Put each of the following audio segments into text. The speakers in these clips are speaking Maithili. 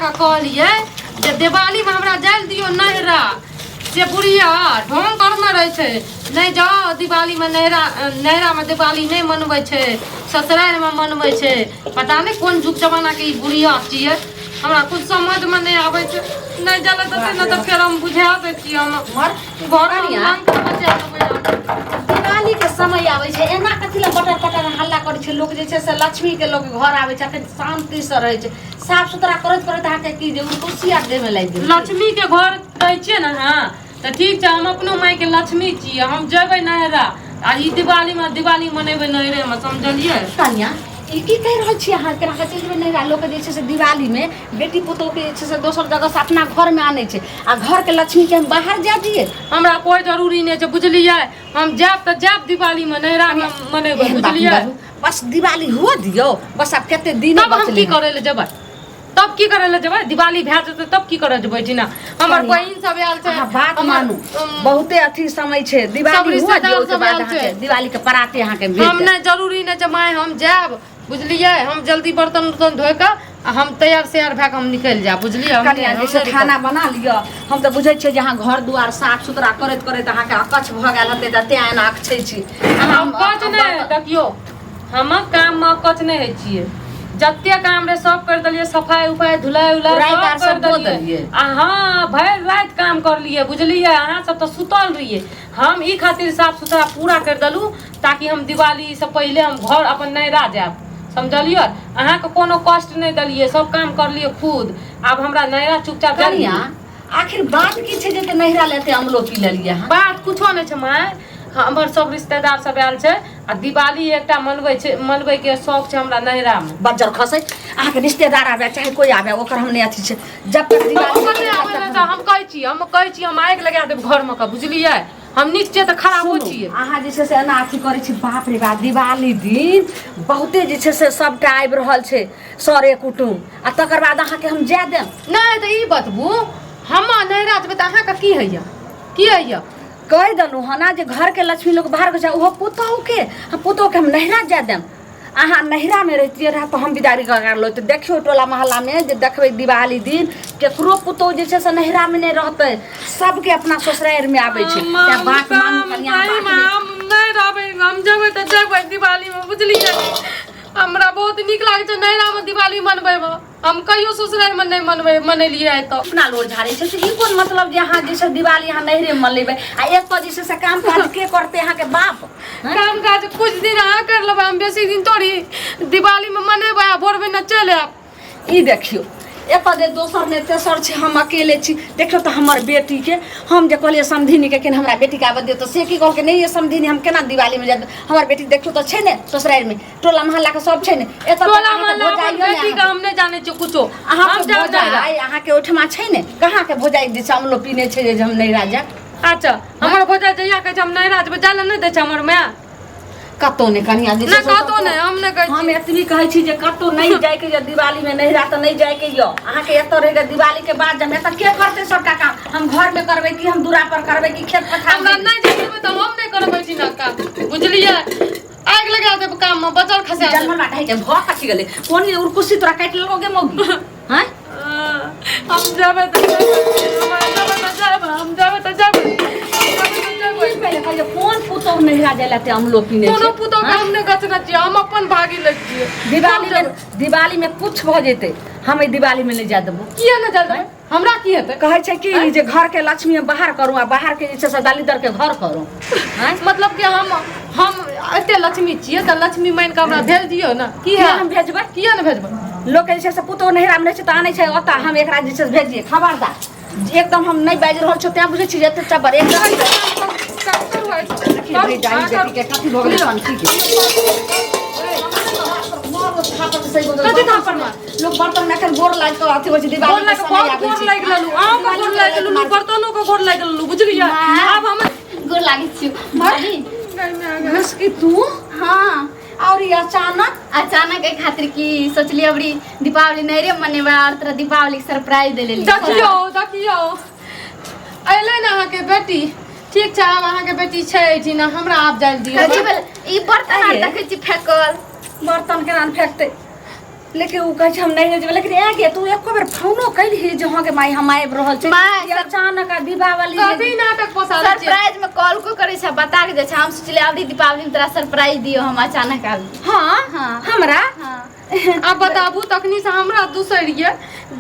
के कहलियै जे दिवालीमे हमरा जाय लए दियौ नैहरा से बुढ़िया ढोंग करने रहै छै नहि जाओ दिवालीमे नैहरा नैहरामे दिवाली नहि मनबै छै ससुरारिमे मनबै छै पता नहि कोन जुग जमानाके ई बुढ़िया छियै हमरा कुछ समझमे नहि आबै छै नहि जाय लए देतै ने तऽ फेर हम बुझा दै छियै हम घरमे हम लंका मचा देबै दिवाली के समय आबै छै एना कथी लए बटर पटर हल्ला करै छै लोक जे छै से लक्ष्मी के लोक घर आबै छै अखन शांति से रहै छै साफ सुथरा करैत करैत अहाँके की जे कुर्सी आर देमे लागि गेल लक्ष्मी के घर कहै छियै ने अहाँ तऽ ठीक छै हम अपनो मायके लक्ष्मी छियै हम जेबै नैहरा आ ई दिवालीमे दिवाली मनेबै नैहरेमे समझलियै कनिया ई की कहि रहल छी अहाँ केना कऽ चलि जेबै नैहरा लोक जे छै से दिवालीमे बेटी पुतोहके जे छै से दोसर जगहसँ अपना घरमे आनै छै आ घरके लक्ष्मीके हम बाहर जाय दियै हमरा कोइ जरूरी नहि छै बुझलियै हम जायब तऽ जायब दिवालीमे नैहरामे मनेबै एहन बात नहि बुझलियै बाजू बस दिवाली हुअ दियौ बस आब कते दिन तब हम की करै लए जेबै तब की करै लए जेबै दिवाली भए जेतै तब की करै जेबै जेना हमर कनिया, बहिन सब आयल छै अहाँ बात हमर, मानू बहुते अथी समय छै सब दिवाली हुअ रिश्तेदार दियौ ओहिके सब बाद आयल अहाँके छै। दिवाली के पराते अहाँके भेज हम देब। नहि जरूरी नहि छै माय हम जायब बुझलियै हम जल्दी बर्तन उर्तन धोइ कऽ आ हम तैयार सैयार भए कऽ हम निकलि जायब बुझलियै हम कनिया नहि- जे छै हम नहि खाना बना लिअ हम तऽ बुझै छियै जे अहाँ घर दुआर साफ सुथरा करैत करैत अहाँके अकछ भऽ गेल हेतै तऽ तें एना अकछै छी अहाँ हम कच नहि देखियौ हम काममे अकछ नहि होइ छियै जते काम रहे सब कर देलियै सफाई उफाई धुलाई उलाई राति आर सब कर सब धो देलियै देलियै। आ हँ भरि राति काम करलियै बुझलियै अहाँ सब तऽ सुतल रहियै हम ई खातिर साफ सुथरा पूरा कर देलहुँ ताकि हम दिवाली से पहिले हम घर अपन नैहरा जायब समझलियै अहाँके कोनो कष्ट नहि देलियै सब काम करलियै खुद आब हमरा नैहरा चुपचाप जाय कनिया दियौ। आखिर बात की छै जे एते नैहरा लेते अमलो पी लेलियै अहाँ बात कुछो नहि छै माय हमर सब रिश्तेदार सब आयल छै आ दिवाली एकटा मनबै छै मनबै के शौक छै हमरा नैहरा मे बज्जर खसै अहाँके रिश्तेदार आबे चाहे कोई आबे ओकर हम नहि अथी छै जब तक दिवाली ओकर नहि आबै ने तऽ हम कहै छी हम कहै छी हम आगि लगा देब घरमे कऽ बुझलियै हम नीक छियै तऽ खराबो सुनू, छियै अहाँ जे छै से एना अथी करै छी बाप रे बाप दिवाली दिन बहुते जे छै से सबटा आबि रहल छै सरे कुटुम आ तकर बाद अहाँके हम जाय देब नहि तऽ ई बतबू हम नैहरा जेबै तऽ अहाँके की होइया की होइया कहि देलहुँ हँ ने जे घरके लक्ष्मी लोक बाहर के जाय ओहो पुतहुके हम पुतहुके हम नैहरा जाय देब अहाँ नैहरामे रहितियै रहए तऽ हम बिदारी कऽ लो तऽ देखियौ टोला मोहल्लामे जे देखबै दिवाली दिन केकरो पुतहु जे छै से नैहरामे नहि रहतै सबके अपना ससुरारिमे आबै छै तेँ बात मानू कनिया सही बात मे हम नहि रहबै हम जेबै तऽ जेबै दिवालीमे बुझलियै हमरा बहुत नीक लागै छै नैहरामे दिवाली मनबैमे हम कहियो ससुरारिमे नहि मनबै मनेलियै आइ तक अपना लोर झाड़ै छै तऽ ई कोन मतलब जे अहाँ जे छै दिवाली अहाँ नैहरे मनेबै आ एक जे छै से काम काज के करतै अहाँके बाप काम काज कुछ दिन अहाँ कर लेबै हम बेसी दिन थोड़ी दिवालीमे मनेबै आ भोर भेने चलि आयब ई देखियौ एतऽ जे दोसर नहि तेसर छै हम अकेले छी देखियौ तऽ हमर बेटीके हम जे कहलियै समधिनीके कि हमरा बेटीके आबऽ दियौ तऽ से की कहलकै नहि ये समधिनी हम केना दिवालीमे जायब हमर बेटी देखियौ तऽ छै ने ससुरारिमे टोला मोहल्लाके सब छै ने एतऽ तक टोला अहाँके मोहल्ला अपन भौजाइयो ने बेटी के हम नहि जानै छियै कुछो हम अहाँके जायब नैहरा। भौजाइ अहाँके ओहिठमा छै ने कहाँके भौजाइ जे अमलो पीने छै जे हम नैहरा जायब अच्छा हमर भौजाइ जहिया कहै छै हम नैहरा जेबै जाय लए नहि दै छै हमर माय कतौ नहि कनिया जे नहि कतौ नहि हम नहि कहै हम एतबी कहै छी जे कतौ नहि जायके यऽ दिवालीमे नैहरा तऽ नहि जायके यऽ अहाँके एतऽ रहि कऽ दिवालीके बाद जब एतऽ के करतै सबटा काम हम घरमे करबै कि हम दूरा पर करबै कि खेत पथार हमरा नहि जाय देबै तऽ हम नहि करबै छी ना काम बुझलियै आगि लगा देब काम में बचल खसा देब जनमल बाटे के भऽ कथी गेलै कोन ये उर्कुशी तोरा काटि लेलको गे मौगी हैं हम जेबै तऽ जेबै हम जेबै तऽ जेबै हम जेबै तऽ जेबै हम जेबै तऽ जेबै पहिले कहलियै कोन पुतोह नैहरा जाय लए अमलो पीने कोनो पुतोह के हम नहि गछने छियै हम अपन भागी लै छियै दिवाली में दिवाली में कुछ भऽ जेतै हम एहि दिवाली में नहि जाय देबो किया नहि जाय देबै हमरा की हेतै कहै छै कि जे घर के लक्ष्मी हम बाहर करू आ बाहर के जे छै से दलिदर के घर करू आँय? मतलब कि हम हम एते लक्ष्मी छियै तऽ लक्ष्मी मानि कऽ हमरा भेज दियौ ने की किया है हम भेजबै किया ने भेजबै लोक जे छै से पुतोह नैहरामे रहै छै तऽ आनै छै ओतऽ हम एकरा जे छै से भेजिए खबरदार एकदम हम नहि बाजि रहल छियौ तें बुझै छी जे एते चबर एकदम भाई जाई बेटी के कथी भऽ गेलै पंखी के कथी थापड़ मार? लोक बर्तन में एखन गोर लागि कऽ अथी होइ छै गोर दिवाली के लागि समय बहुत आबै गोर छै लागि लेलु अहाँ के गोर लागि लेलु बर्तनो के गोर लागि लेलु बुझलियै आब हम गोर लागै छी भाभी घुसकी तू हाँ और ई अचानक अचानक एहि खातिर की सोचलियै अबरी दीपावली नहि रे मनेबै और तोरा दीपावली के सरप्राइज दे लेली देखियौ देखियौ अयलै ने अहाँके बेटी ठीक छै आब अहाँके बेटी छै एहिठिना हमरा आब जाय दियौ कथी भेल ई बर्तन आर अरे। देखै छी फेकल बर्तन केना ने फेकतै लेकिन उ कहै छै हम नहि जेबै, लेकिन आ गे तू एको बेर फोनो कैलही जे हाँ गे माई हम आबि रहल छी? माय, कि अचानक आ दीपावली कथी नाटक पसारै छियै? सरप्राइज में कॉल को करे छै, बता के जाइ छै। हम सोचलियै अबरी दीपावली में तोरा सरप्राइज दियो, हम अचानक आबी। हाँ। हाँ। हमरा? हाँ। आब बताबू, तखनी से हमरा दूसरिए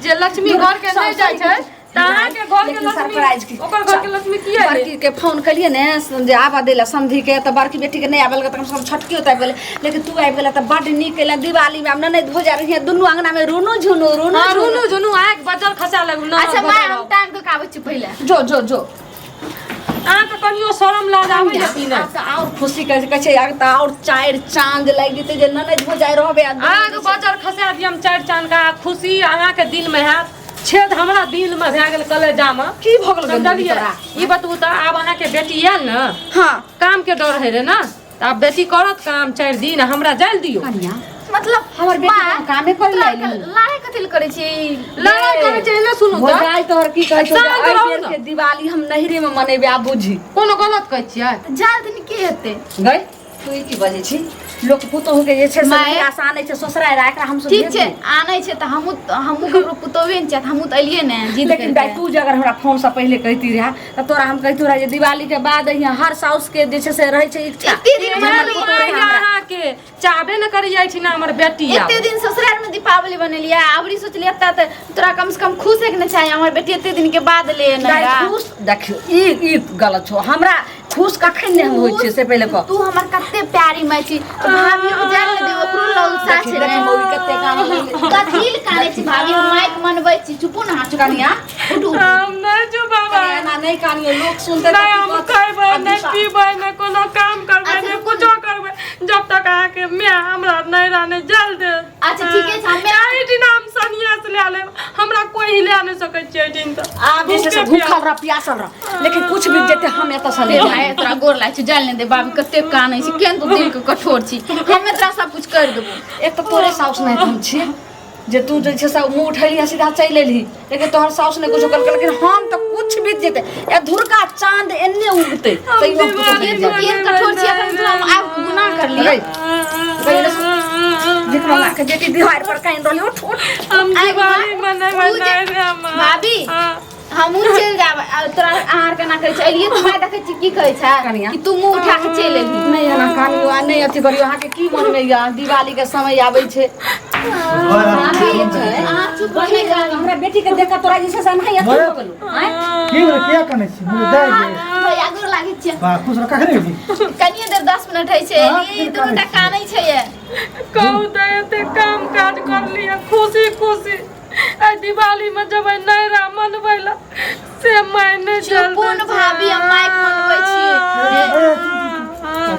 जे लक्ष्मी घर के नहि जाइ छै तऽ अहाँके घर के लेकिन सरप्राइज लक्ष्मी की ओकर घर के लक्ष्मी किया एलै? बड़की के फोन कलिए ने जे आबऽ दै लए समधी के, तऽ बड़की बेटी के नहि आबऽ लगै तऽ कमसँ कम छोटकी ओतऽ आबि गेलै। लेकिन तू आबि गेलै तऽ बड्ड नीक केलऽ। दिवाली मे आब ननैद भौजाइ रहियै दुनू अंगना मे रुनु झुनु रुनु हाँ, झुनु। रुनु झुनु आगि बजल खसा लगू ना। अच्छा माय, हम टांग के आबै छी पहिले। जो जो जो। अहाँके कनियो शरम लाज आबैए कि नहि? आब तऽ आओर खुशी कहै कहै छै, आब तऽ आओर चारि चाँद लागि जेतै जे ननैद भौजाइ रहबै आ दुनू आग बजर खसा दियम चारि चाँद का खुशी अहाँके दिल में हैत, छेद हमरा दिल में भए गेल कलेजा में। की भऽ गेल गंदी समझलियै? तोरा? ई बतबू तऽ आब अहाँके बेटी आयल ने? हाँ। काम के डर है रे ना, तऽ आब बेटी करत काम 4 दिन, हमरा जायल दियौ। कनिया, मतलब हमर बेटी माँ, तऽ कामे करे तोरा लए एली। लड़ाई कथी लए करै छी? लड़ाई करै छै ने, सुनू तऽ। भौजाइ तोहर की कहै छौ जे शान्त एहि रहू बेर ने। के दिवाली हम नैहरे मे मनेबै, आब बुझी। कोनो गलत कहै छियै? जाल दिन की हेतै? गै, तू ई की बजै छी? लोक पुतोहु के जे छै से माय। नैहरा से आनै छै ससुरारि, आ एकरा हमसब ठीक भेज छै दी। आनै छै तऽ हमहूँ हमहूँ ककरो पुतोहुए ने छियै, तऽ हमहूँ तऽ एलियै ने जिद लेकिन करिके। दाइ, तू जे अगर हमरा फोन से पहिले कहती रहे तऽ तोरा हम कहितू रहे जे दिवाली के बाद अहिया। हर साउस के जे छै से रहै छै इच्छा एते दिन जे हमर मनेलियै। पुतोहु रहे हमरा। अहाँके चाहबे न करी एहिठिना हमर बेटी एते आबै। दिन ससुराल में दीपावली बनेलियै, अबरी सोचलियै एतऽ तऽ तोरा कम से कम खुश होइके ने चाही, हमर बेटी एते दिन के बाद ले दाइ, खुश देखियौ, ई ई गलत छौ। हमरा खुश कखन नहि हम होइ छियै से पहिले कह। तू हमर कते प्यारी माय छी, तो भाभी के जान ले दे, ओकरो लौलसा देखी छै देखी ने। मौगी कते कान लगलै। कथी ले कानै छी भाभी? हम माइक मनबै छी। चुपू ने, चुपू। कनिया। उठ उठ। हम नहि चुपाबै। कनिया, एना नहि कानियो, लोक सुनतै तऽ नहि की हम कहतै? खैबै आ नहि पीबै, नहि कोनो काम करबै, अच्छा, नहि रुकू। कुछो करबै जब तक अहाँके माय हमरा नैहरा नहि जल देत। अच्छा, ठीके छै, हमे एहिठिना हम सन्यास लए लेब, हमरा कोई हिला नहि सकै छै एहिठिन तऽ। आब जे छै से भूखे भूखल रह, प्यासल रह, लेकिन कुछ भी जेते हम एतऽ से रे नहि भाय, तोरा गोर लागै छै, जाल नहि दे। बाबी कते कानै छै, केहन तू दिल के कठोर छी। हमे तोरा सब कुछ कर देबो। एक तऽ तोरे साउस नहि हम छियै जे तू जे छै से मुँह उठेलही आ सीधा चलि एलही, लेकिन तोहर साउस नहि कुछो कहलकै, लेकिन हम तऽ कुछ बीत जेतै, ए धुरका चाँद एन्ने उगतै तैयो हम कुछो दिवाली बीत तू जेतै। केहन कठोर छी, अखन तोरा हम आबि कऽ गुनाह करलियै? रे, जेकरा माँ के बेटी दिवार पर कानि रहलै, उठ उठ। हम आइ दिवाली माँ, मनेबै तू जे- नहि रे माँ। भाभी। हाँ। हमहूँ चलि जायब। आ तोरा अहाँ केना कहै छै, एलियै तऽ माय देखै छी की कहै छै कनिया। कि तू मुँह उठा के चलि एलही। नहि एना कानियो आ नहि अथी करियो। अहाँके की मनमे यऽ? दिवाली के समय आबै छै। अहाँ चुप रह, नहि कानू। हमरा बेटी के देख कऽ तोरा जे छै से एनाही अथी भऽ गेलौ, आँय? की भेलै? किया कनै छी? मुझे दे दे। भैया, गोर लागै छियै। बा, खुश रह। कखन एली? कनिये देर, 10 मिनट होइ छै। हाँ, एलियै, फिर दुनू टा कानै कानै छै ये। कहू तऽ एते काम काज करलियै, खुशी खुशी एहि दिवाली में जेबै नैहरा मनबै लए, से माय नहि चुपू ने भाभी, हम माइक मनबै छी।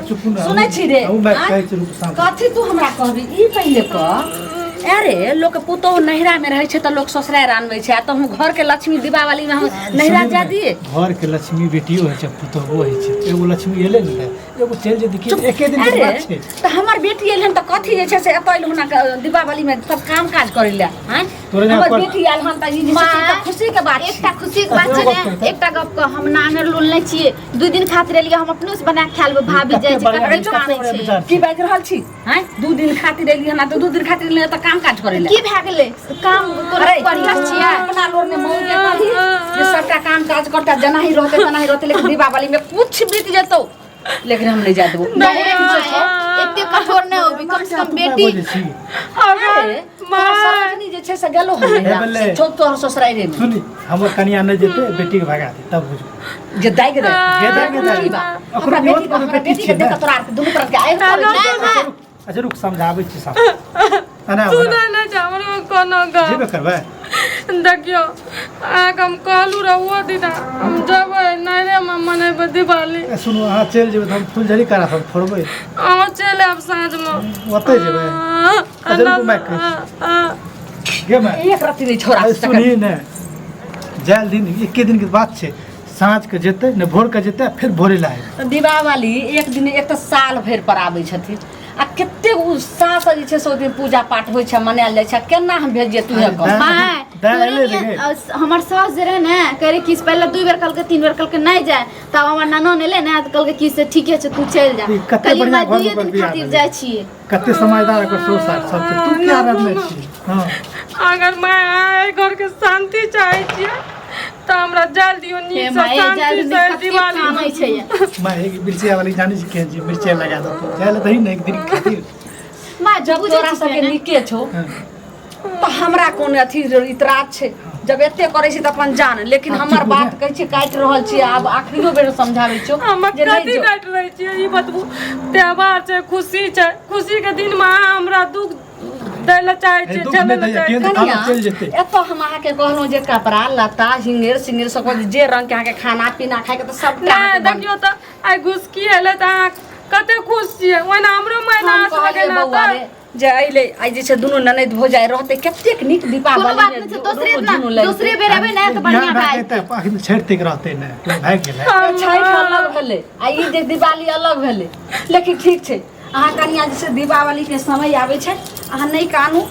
चुप ने। सुनै छी रे? हम बात आँय? कहै छी, रुक, शांत। कथी तू हमरा कहबी, ई पहिले कह। अरे, लोक पुतोहु नैहरा में रहै छै तऽ लोक ससुरारि आनबै छै, आ तऽ हम घर के लक्ष्मी दीपावली में हम नैहरा जा दिए? घर के लक्ष्मी बेटियो होइ छै, पुतोहुओ होइ छै। एगो लक्ष्मी एलै ने तऽ एगो चलि जेतै की? एके दिन के अरे बात छै। तऽ हमर बेटी एल हन तऽ कथी जे छै से एतऽ एल हुनक दीपावली में सब काम काज करै लए, आँय? तोरे जेना हमर बेटी आयल हन तऽ ई जे छै से एकटा माँ, खुशी के बात छै। एकटा खुशी के बात छै ने। एकटा गप कह, हम नांगर लोल नहि छियै, 2 दिन खातिर एलियै, हम अपनो से बना के खा लेबै। भाभी जाइ छै, कते कते बढ़िया कानै बढ़िया छै। विचार। की बाजि रहल छी, आँय? 2 दिन खातिर एली हन, आ तऽ 2 दिन खातिर एली तऽ काम काज करै लए? की भए गेलै काम तोरा? अरे, बढ़िया छियै। अपना लोर ने मौज के कही जे सबटा काम काज करता, जेनाही रहते तेनाही रहते, लेकिन दीपावली में कुछ बीत जेतौ, लेकिन हम नहीं जा देबो। नहीं माय, एते कठोर नहि होबी, कम से कम बेटी बजै छी। अरे, तोहर सरोजनी जे छै से गेलो हन नैहरा, हे बल्ले। छौ तोहर ससुराइरे में। सुनी, हमर कनिया नहि जेतै, बेटी के भगा दे तब बुझू। जे दाइ के दाइ। गे दाइ के दाइ। की बा? ओकरो हमरा इहो बेटी कोनो हमरा बेटी बेटी के छै देख ने। के तोरा आर के दुनू तरफ के आबि रहल नहि छै। माय, अच्छा रुक, समझाबै छी सब। एना आब, सुनै एना। नहि छै हमरो कोनो गप। जेबे करबै? देखियौ, अहाँके हम कहलहुँ रहऽ दिना, हम जेबै नैहरेमे मनेबै दिवाली। ए, सुनू, अहाँ चलि जेबै तऽ हम फुलझड़ी करा सब फोड़बै। अहाँ चलि आयब साँझमे। ओतहि जेबै? अच्छा रुकू, माइक कहै छी। गे माय। एक रत्ती नहि छोड़ा। अरे सुनही ने, जायल दिन एके दिन के बात छै। साँझ के जेतै ने, भोर के जेतै, फिर भोरे लाए। दीपावली एक दिन, एक तऽ साल भरि पर आबै छथिन, आ कतेक उत्साहसँ जे छै से ओहि दिन पूजा पाठ होइ छै, मनायल जाइ छै। केना हम भेजिए तूहे कह। माय, दाय तोरे एलै नियन, रे। हमर सास जे रहे ने, कहे रहे कि से पहिले 2 बेर कहलकै, 3 बेर कहलकै नहि जाय, तब हमर ननद एलै ने तऽ कहलकै कि से ठीके छै, तू चलि जा। ई कते कहलियै, बढ़िआँ माय, घर दुइये पर दिन बियाह खातिर भेलै। जाइ छियै। कते समझदार ओकर सो सास सब छै, तू किया रड़ने छी? हँ, अगर मैं एहि घरके शांति चाहै छियै तऽ हमरा जाय दियौ हे नीकसँ, माय, जाय शांति दिन से कते दिवाली। कानै छै ये। माय, एक मिर्चिया वाली जानी छी केहन छी, मिर्चिया लगा दो, जाय ले दही ने एक दिन खातिर। माय, जब बुझै तोरा छी सबके ने। नीके छौ हँ। तऽ हमरा कोन अथी इतराज छै? जब एते करै छी तऽ अपन जान, लेकिन आब हमर चुप हो बात जा। कहै छी, काटि रहल छी, आब आखिरो बेर समझाबै छियौ हम जे नहि कथी जो। काटि रहै छियै ई बतबू? त्यौहार छै, खुशी छै, खुशीके दिनमे अहाँ हमरा दुख दै लए चाहै छियै, दुख झेलै नहि लए दैया, चाहै केहन छियै। खाना चलि जेतै। एतऽ हम अहाँके कहलहुँ जे कपड़ा लत्ता हिंगेर सिंगेर सब जे रंग के अहाँके खाना पीना खायके तऽ सबटा नहि अहाँके बन- देखियौ तऽ आइ घुसकी एलै तऽ अहाँ कते खुश छियै, ओहिना हमरो माय हम नाच कहलियै लगेना बौआ तऽ रे जे अइले आइ जे छै दुनू ननैद भौजाइ रहतै, कतेक नीक कोनो दीपावली बात मे नहि छै, दुनू दोसरे झुनू दिना लगतै। दोसरे बेर एबै ने तऽ बढ़िआँ बिहान भए भए जेतै, अखन छठि तक रहतै ने, तू भागि गेलै। छठि अलग भेलै आ ई जे दिवाली अलग भेलै, लेकिन ठीक छै। अहाँ कनिया जे छै दीपावलीके समय आबै छै, अहाँ नहि कानू।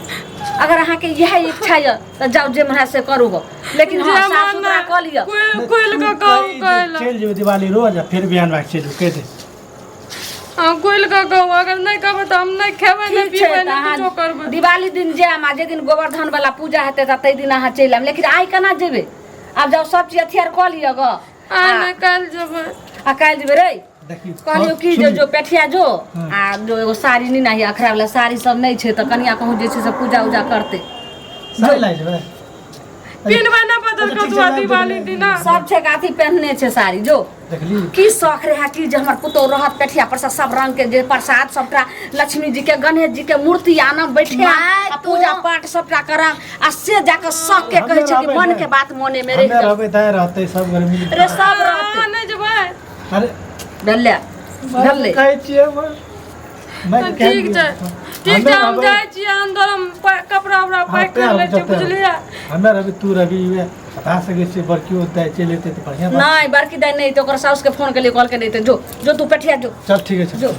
अगर अहाँके इएह इच्छा यऽ तऽ जाउ, जे मन है से करू गो, लेकिन हँ, जे साफ मन सुथरा कऽ लिअ। खुलि खुलि कऽ कहू, कहलहुँ चलि जेबै दिवाली रोज आ फेर बिहान भए कऽ चलि जेबै, कहि दे। हम खुलि कऽ कहू, अगर नहि कहबै तऽ हम नहि खेबै, नहि ठीक छै, पीबै, तऽ नहि अहाँ किछो करबै। दिवाली दिन जायब आ जे दिन गोवर्धन वाला पूजा हेतै तऽ ताहि दिन अहाँ चलि आयब, लेकिन आइ केना जेबै? आब जाउ, सब चीज अथी आर कऽ लिअ गऽ। आइ नहि, काल्हि जेबै। आ काल्हि जेबै रे। देखियौ, कहलियौ कि जे सुन। जो पेठिया जो हँ। आ जो एगो साड़ी नहि नाही, अखरा वाला साड़ी सब नहि छै, तऽ कनिया कहूँ जे छै से पूजा उजा करतै। साड़ी लागि जेबै। पिनबै नहि बदल अच्छा, कऽ ठीक छै, लाबि दिवाली देबै। दिना सब छै अथी पेहनने छै साड़ी, जो। देखली की शौख रहे कि जे हमर पुतोह रहत, पेठिया पर से सब रंग के जे प्रसाद सबटा लक्ष्मी जी के, गणेश जी के मूर्ति आनब, बैठे माय, आ पूजा पाठ सबटा करब, आ से जाके शौख के कहै छै कि हमे मन रहबै के बात मोने मे रहि हमे रहबै, दाय रहतै, सब घर मिल रे सब रहतै। अहाँ नहि जेबै? अरे भेलै भेलै। कहै छियै मैं ठीक छै, ठीक छै, हम जाइ छियै अन्दर, हम कपड़ा उपड़ा पैक कर लै छियै, बुझलियै? हमे रहबै, तू रहबी, उहे भए सकै छै बड़कियो दाय चलि एतै तऽ बढ़िआँ बात। नहि, बड़की दाइ नहि तऽ ओकर साउस के फोन केलियै, कहलकै नहि तऽ जो जो तू पेठिया जो। चल, ठीक छै। जो।